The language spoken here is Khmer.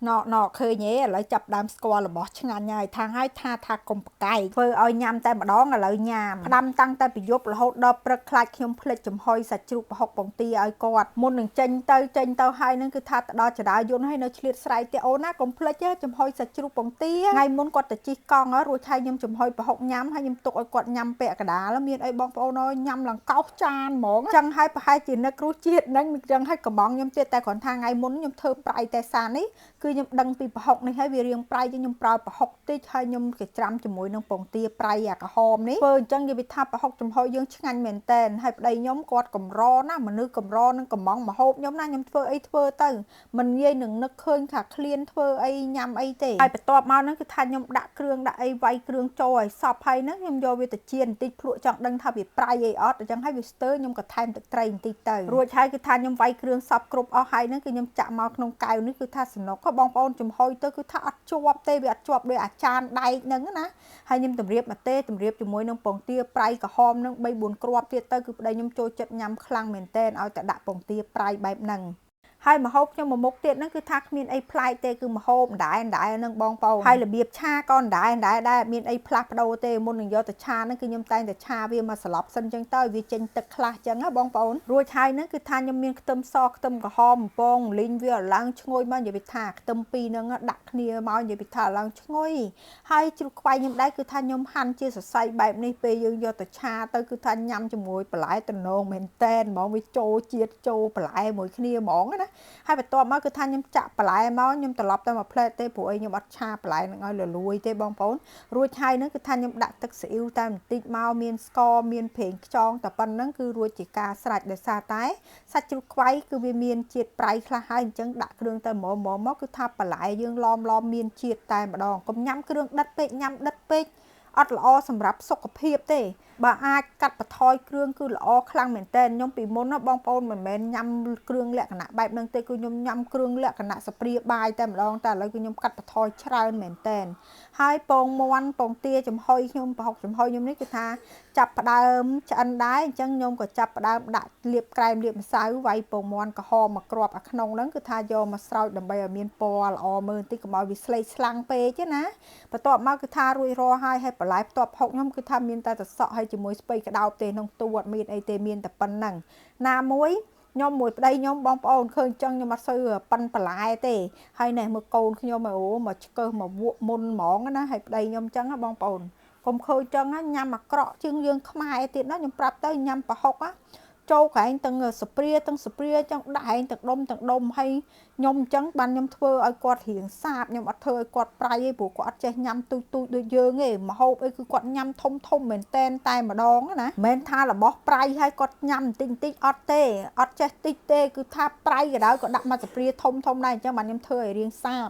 ណណឃើញទេឥឡូវចាប់ដើមស្គាល់របស់ឆ្ងាញ់ហើយថាហើយថាថាកុំប្រកែកធ្វើឲ្យញ៉ាំតែម្ដងឥឡូវញ៉ាំផ្ដាំតាំងតែពីយប់រហូតដល់ព្រឹកខ្លាចខ្ញុំភ្លេចចំហុយសាច់ជ្រូកប្រហុកពងទាឲ្យគាត់មុននឹងចេញទៅចេញទៅហើយនឹងគឺថាទៅដល់ចរាយន្តហើយនៅឆ្លៀតស្រែកទេអូនណាកុំភ្លេចចំហុយសាច់ជ្រូកពងទាថ្ងៃមុនគាត់ទៅជិះកង់រួចហើយខ្ញុំចំហុយប្រហុកញ៉ាំហើយខ្ញុំទុកឲ្យគាត់ញ៉ាំពាក់កណ្ដាលមានអីបងប្អូនអើយញ៉ាំឡើងកោសចានហ្មងចឹងហើយប្រហែលជានឹករសជាតិហ្នឹងចឹងហើយកំងខ្ញុំទៀតតែគ្រាន់ថាថ្ងៃមុនខ្ញុំធ្វើប្រៃតែសានេះគឺខ្ញុំដឹងពីប្រហុកនេះហើយវារៀងប្រៃខ្ញុំប្រើប្រហុកតិចហើយខ្ញុំគេច្រាំជាមួយនឹងពងទាប្រៃអាក្រហមនេះធ្វើអញ្ចឹងនិយាយថាប្រហុកចំហុយយើងឆ្ងាញ់មែនតែនហើយប្តីខ្ញុំគាត់កម្រណាមនុស្សកម្រនឹងកំងមហូបខ្ញុំណាខ្ញុំធ្វើអីធ្វើទៅមិនងាយនឹងនឹកឃើញថាឃ្លានធ្វើអីញ៉ាំអីទេហើយបន្ទាប់មកហ្នឹងគឺថាខ្ញុំដាក់គ្រឿងដាក់អីវាយគ្រឿងចូលឲ្យសពហើយហ្នឹងខ្ញុំយកវាទៅចៀនបន្តិចភ្លក់ចង់ដឹងថាវាប្រៃអីអត់អញ្ចឹងហើយវាស្ទើខ្ញុំក៏ថែមទឹកត្រីបន្តិចទៅរួចហើយគឺថាខ្ញុំវាយគ្រឿងសពគ្រប់អស់ហើយហ្នឹងគឺខ្ញុំចាក់មកក្នុងកែវនេះគឺថាសំណុកបងប្អូនចំហុយទៅគឺថាអត់ជាប់ទេវាអត់ជាប់ដោយអាចារ្យដែកហ្នឹងណាហើយខ្ញុំតម្រៀបមកទេតម្រៀបជាមួយនឹងពងទាប្រៃក្រហមហ្នឹង3 4គ្រាប់ទៀតទៅគឺប្តីខ្ញុំចូលចិត្តញ៉ាំខ្លាំងមែនទែនឲ្យតែដាក់ពងទាប្រៃបែបហ្នឹងហើយម្ហូបខ្ញុំមួយមុខទៀតហ្នឹងគឺថាគ្មានអីប្លែកទេគឺម្ហូបដដែលដដែលហ្នឹងបងប្អូនហើយរបៀបឆាក៏ដដែលដដែលដែរមានអីផ្លាស់ប្ដូរទេមុននឹងយកទៅឆាហ្នឹងគឺខ្ញុំតែងតែឆាវាមកស្លប់សិនចឹងទៅវាចេញទឹកខ្លះចឹងណាបងប្អូនរួចហើយហ្នឹងគឺថាខ្ញុំមានខ្ទឹមសខ្ទឹមក្រហមបំពងលីងវាឡើងឈ្ងុយមកនិយាយថាខ្ទឹមពីរហ្នឹងដាក់គ្នាមកនិយាយថាឡើងឈ្ងុយហើយជ្រូកខ្វៃខ្ញុំដែរគឺថាខ្ញុំហាន់ជាសរសៃបែបនេះពេលយើងយកទៅឆាទៅគឺថាញ៉ាំជាមួយបន្លែតំណងមែនតែនហ្មងវាចូលជាតិចូលបន្លែមួយគ្នាហ្មងណាហើយបន្ទាប់មកគឺថាខ្ញុំចាក់បន្លែមកខ្ញុំត្រឡប់តែមួយផ្លែទេព្រោះអីខ្ញុំអត់ឆាបន្លែនឹងឲ្យលលួយទេបងប្អូនរួចហើយនឹងគឺថាខ្ញុំដាក់ទឹកស៊ីអ៊ីវតែបន្តិចមកមានស្ករមានប្រេងខ្យងតែប៉ុណ្្នឹងគឺរួចជាការស្រេចដោយសារតែសាច់ជ្រូកខ្វៃគឺវាមានជាតិប្រៃខ្លះហើយអញ្ចឹងដាក់គ្រឿងទៅហ្មងមកគឺថាបន្លែយើងឡមឡមមានជាតិតែម្ដងកុំញ៉ាំគ្រឿងដិតពេកញ៉ាំដិតពេកអត់ល្អសម្រាប់សុខភាពទេបើអាចកាត់បន្ថយគ្រឿងគឺល្អខ្លាំងមែនតើខ្ញុំពីមុនណាបងប្អូនមិនមែនញ៉ាំគ្រឿងលក្ខណៈបែបហ្នឹងទេគឺខ្ញុំញ៉ាំគ្រឿងលក្ខណៈសព្រាបាយតែម្ដងតែឥឡូវគឺខ្ញុំកាត់បន្ថយច្រើនមែនតើហើយពងមាន់ពងទាចំហុយខ្ញុំប្រហុកចំហុយខ្ញុំនេះគឺថាចាប់ផ្ដើមឆ្អិនដែរអញ្ចឹងខ្ញុំក៏ចាប់ផ្ដើមដាក់លាបក្រែមលាបម្សៅវាយពងមាន់ក្រហមមកគ្រាប់អាក្នុងហ្នឹងគឺថាយកមកស្រោចដើម្បីឲ្យមានពណ៌ល្អមើលបន្តិចកុំឲ្យវាស្លេកស្លាំងពេកទេណាបន្ទាប់មកគឺថារួចរាល់ហើយហើយបន្លែផ្ទាប់ហុកខ្ញុំគឺថាមានតែត្រសក់ហើយជាមួយស្ពៃក្តោបទេក្នុងទូអត់មានអីទេមានតែប៉ុណ្្នឹងណាមួយខ្ញុំមួយប្តីខ្ញុំបងប្អូនឃើញចឹងខ្ញុំអត់សូវប៉ិនបន្លែទេហើយនេះមើលកូនខ្ញុំអូមកឆ្កឹះមកវក់មុនហ្មងណាហើយប្តីខ្ញុំចឹងបងប្អូនកុំឃើញចឹងញ៉ាំអាក្រក់ជាងយើងខ្មែរទៀតណាខ្ញុំប្រាប់ទៅញ៉ាំប្រហុកចូលក្រែងទាំងសព្រាទាំងសព្រាចឹងដាក់ឯងទាំងដុំទាំងដុំហើយខ្ញុំអញ្ចឹងបានខ្ញុំធ្វើឲ្យគាត់រៀងសាបខ្ញុំអត់ធ្វើឲ្យគាត់ប្រៃទេព្រោះគាត់អត់ចេះញ៉ាំទូចទូចដូចយើងទេម្ហូបអីគឺគាត់ញ៉ាំធំធំមែនតែនតែម្ដងណាមិនមែនថារបស់ប្រៃហើយគាត់ញ៉ាំបន្តិចបន្តិចអត់ទេអត់ចេះតិចទេគឺថាប្រៃក៏ដោយក៏ដាក់មកសព្រាធំធំដែរអញ្ចឹងបានខ្ញុំធ្វើឲ្យរៀងសាប